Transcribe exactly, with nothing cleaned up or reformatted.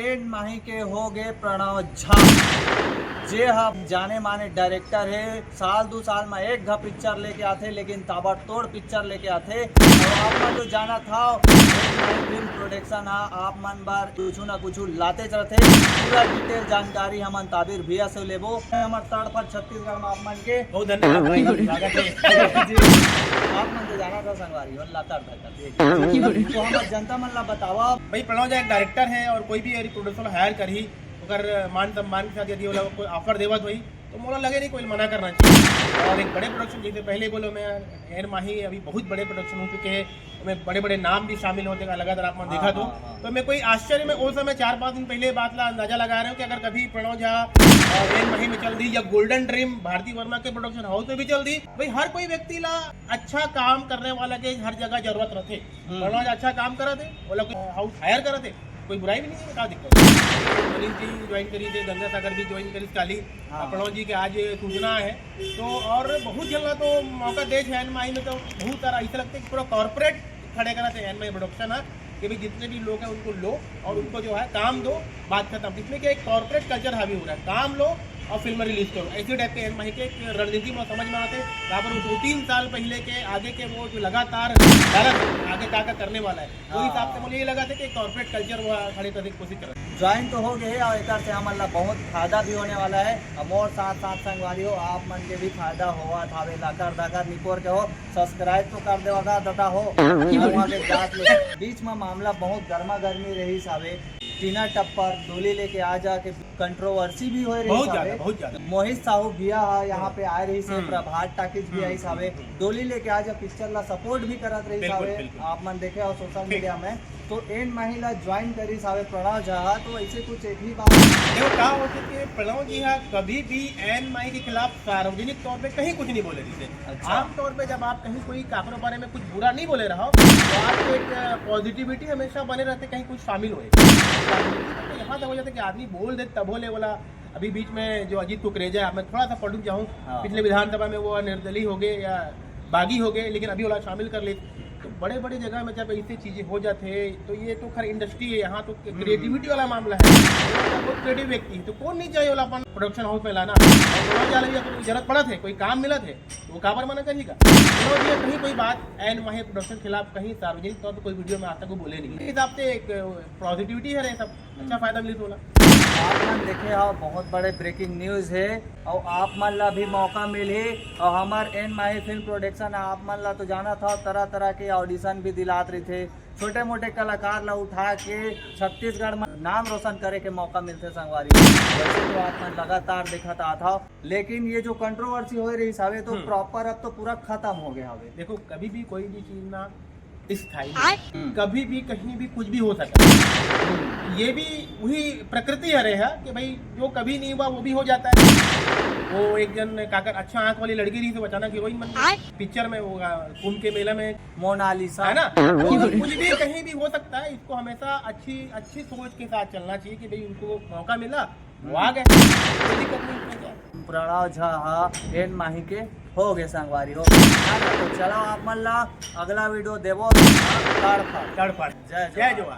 N माही के हो गे प्रणव झा, जे ह जाने माने डायरेक्टर हे। साल दू साल में एक घा पिक्चर लेके आथे, लेकिन ताबड़तोड़ पिक्चर लेके आथे। और आप मन तो जानत हव, एन माही फिल्म प्रोडक्शन ह आप मन बर कुछु ना कुछु लातेच रथे। पूरा डिटेल जानकारी हमन ताबिर भैया से लेबो। हमर तड़फड़ छत्तीसगढ़ में आप मन के बहुत धन्यवाद भाई, स्वागत है। जी, आप मन तो जानत हव संगवारी हो, लतर धतर। तो हमर जनता मन ला बतावा। भाई, प्रणव झा एक डायरेक्टर है और कोई भी यदि प्रोड्यूसर हायर करही, ओकर मान सम्मान के साथ यदि ओला कोई ऑफर देवत होही, तो मोला लगे नहीं कोई मना करना चाहिए। और एक बड़े प्रोडक्शन, जैसे पहले बोलो, मैं एन माही अभी बहुत बड़े प्रोडक्शन हो चुके हैं, ओमे बड़े बड़े नाम भी शामिल होते का लगातार आप मन हाँ, देखा तो। हाँ, हाँ। तो मैं कोई आश्चर्य में, उस समय चार पाँच दिन पहले बात ला अंदाजा लगा रहे हो कि अगर कभी प्रणव झा और एन माही में चल दी या गोल्डन ड्रीम भारती वर्मा के प्रोडक्शन हाउस में भी चल दी, भाई हर कोई व्यक्ति ला अच्छा काम करने वाला के हर जगह जरूरत रहते। हम्म। प्रणव झा अच्छा काम करत हे, ओला कोई हाउस हायर करत हे, कोई बुराई भी नहीं है, का दिक्कत है? मनीष जी ज्वाइन करी थे, गंगा सागर भी ज्वाइन करी काली। हाँ। प्रणव जी के आज सूचना है, तो और बहुत जन ला तो मौका दे है एन माही में, तो बहुत सारा ऐसा लगता है कि पूरा कॉर्पोरेट खड़े करत हे एन माही प्रोडक्शन है कि भाई जितने भी लोग हैं उनको लो और उनको जो है काम दो, बात खत्म। इसमें क्या एक कॉर्पोरेट कल्चर हावी हो रहा है, काम लो और फिल्म रिलीज करो, ऐसे टाइप के एन माही के एक रणनीति में समझ में आते। यहाँ पर वो दो तीन साल पहले के आगे के वो जो लगातार डालत है, आगे का का करने वाला है, वो हाँ। हिसाब से मुझे ये लगा था कि कॉर्पोरेट कल्चर वो खड़े करने की कोशिश कर रहे हैं। ज्वाइन तो हो गए और एक से हमन ला बहुत फायदा भी होने वाला है। और मोर साथ साथ संगवारी हो, आप मन के भी फायदा होवत हावे, लाकर दाकर निकोर के हो, सब्सक्राइब तो कर देवा गा दादा हो। वहाँ के जात ले बीच में मामला बहुत गर्मा गर्मी रही सावे, टीना टप्पर डोली लेके आ जा के कंट्रोवर्सी भी होए रही बहुत ज्यादा, सावे। बहुत ज्यादा। मोहित साहू भैया हा यहाँ पे आए रही से, हम्म। प्रभात टाकीज भी हम्म, आई सावे, हम्म। डोली लेके आ जा पिक्चर ला सपोर्ट भी करत रही बिल्कुल, सावे। बिल्कुल। आप मन देखे हो सोशल मीडिया में, तो एन माही ला ज्वाइन करी सावे प्रणव झा हा, तो ऐसे कुछ एक ही बात। देखो का होथे कि प्रणव जी हा कभी भी एन माही के खिलाफ सार्वजनिक तौर पे कहीं कुछ नहीं बोले रहिथे। अच्छा। आमतौर पे जब आप कहीं कोई काकरो बारे में कुछ बुरा नहीं बोले रहो, तो आपको एक पॉजिटिविटी हमेशा बने रहते, कहीं कुछ शामिल होए। राजनीति में तो यहाँ तक हो जाता है कि आदमी बोल दे तब बोले वाला। अभी बीच में जो अजीत कुकरेजा है, मैं थोड़ा सा पलटू जाऊँ, हाँ। पिछले विधानसभा में वो निर्दलीय हो गए या बागी हो गए, लेकिन अभी वाला शामिल कर ले। तो बड़े बड़े जगह में जब ऐसी चीजें हो जाते हैं, तो ये तो खैर इंडस्ट्री है, यहाँ तो क्रिएटिविटी वाला मामला है। तो बहुत क्रिएटिव व्यक्ति है, तो कौन नहीं चाहिए वाला अपन प्रोडक्शन हाउस में लाना? और प्रणव झा ला भी अगर कोई जरूरत पड़ा थे, कोई काम मिला थे, तो वो काबर मना करेगा? प्रणव जी कहीं कोई बात एन माही प्रोडक्शन खिलाफ कहीं सार्वजनिक तौर पर कोई वीडियो में आज तक वो बोले नहीं। इस हिसाब से एक पॉजिटिविटी है, ये सब अच्छा फायदा मिली थोड़ा। आप मन देखे हो, बहुत बड़े ब्रेकिंग न्यूज है। और आप मन ला भी मौका मिलही। और हमार एन माही फिल्म प्रोडक्शन, आप मन ला तो जाना था, तरह तरह के ऑडिशन भी दिलात रही थे, छोटे मोटे कलाकार ला उठा के छत्तीसगढ़ में नाम रोशन करे के मौका मिलथे संगवारी। वैसे तो आप मन लगातार देखत आत हव, लेकिन ये जो कंट्रोवर्सी होए रही हवे, तो हम्म। प्रॉपर अब तो पूरा खत्म हो गया हवे। देखो, कभी भी कोई भी चीज ना स्थायी नहीं। हम्म। कभी भी कहीं भी कुछ भी हो सकता है। ये भी वही प्रकृति हरे है कि भाई जो कभी नहीं हुआ वो भी हो जाता है। वो एक जन काकर अच्छा आंख वाली लड़की रही, तो अचानक हीरोइन बन गई। पिक्चर में वो, आ, कुंभ के मेला में मोनालिसा। है ना? तो कुछ भी कहीं भी हो सकता है। इसको हमेशा अच्छी, अच्छी सोच के साथ चलना चाहिए कि भाई उनको मौका मिला, वो आ गए, कोई दिक्कत नहीं इसमें क्या। प्रणव झा हा एन माही के हो गए संगवारी हो। है ना? तो चलो आप मन ला अगला वीडियो देबो। तड़फड़। तड़फड़। जय जय जोहार। जोहार।